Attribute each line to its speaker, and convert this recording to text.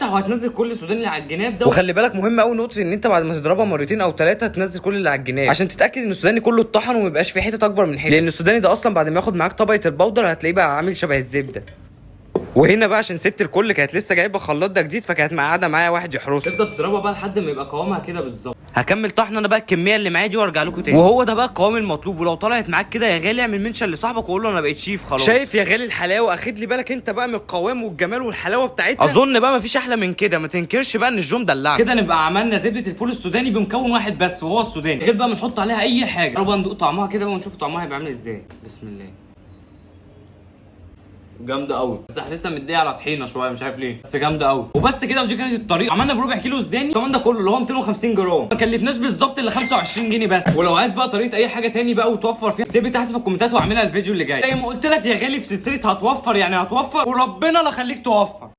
Speaker 1: هتفتح وهتنزل كل السوداني اللي على الجناب ده.
Speaker 2: وخلي بالك مهم قوي نقطة ان انت بعد ما تضربها مرتين او ثلاثة تنزل كل اللي على الجناب عشان تتاكد ان السوداني كله اتطحن وما يبقاش في حتت اكبر من حتة، لان السوداني ده اصلا بعد ما ياخد معاك طبقه ال powder هتلاقيه بقى عامل شبه الزبدة. وهنا بقى عشان ست الكل كانت لسه جايبه خلاط ده جديد، فكانت مقعده معايا واحد يحرسه.
Speaker 1: تفضل تضربها بقى لحد ما يبقى قوامها كده بالظبط.
Speaker 2: هكمل طحن انا بقى الكمية اللي معايا دي وارجع لكم تاني. وهو ده بقى القوام المطلوب. ولو طلعت معاك كده يا غالي اعمل mention لصاحبك وقول له انا بقيت شيف خلاص. شايف يا غالي الحلاوة؟ اخد لي بالك انت بقى من القوام والجمال والحلاوه بتاعتها. اظن بقى مفيش احلى من كده. ما تنكرش بقى ان الجو مدلعك
Speaker 1: كده نبقى عملنا زبدة الفول السوداني بمكون واحد بس وهو السوداني، غير بقى ما نحط عليها اي حاجة. تعالوا بقى ندوق طعمها كده بقى ونشوف طعمها هيبقى عامل ازاي. بسم الله. جامدة قوي، بس حاسسها مديه على طحينه شوية مش عارف ليه، بس جامدة قوي. وبس كده، ودي كانت الطريقة. عملنا بربع كيلو سوداني كمان ده كله اللي هو 250 جرام، ما كلفناش بالظبط الا 25 جنيه بس. ولو عايز بقى طريقه اي حاجة تاني بقى وتوفر فيها اكتبي تحت في الكومنتات واعملها الفيديو اللي جاي. زي ما قلت لك يا غالي في سلسلة هتوفر، يعني هتوفر وربنا لا خليك توفر.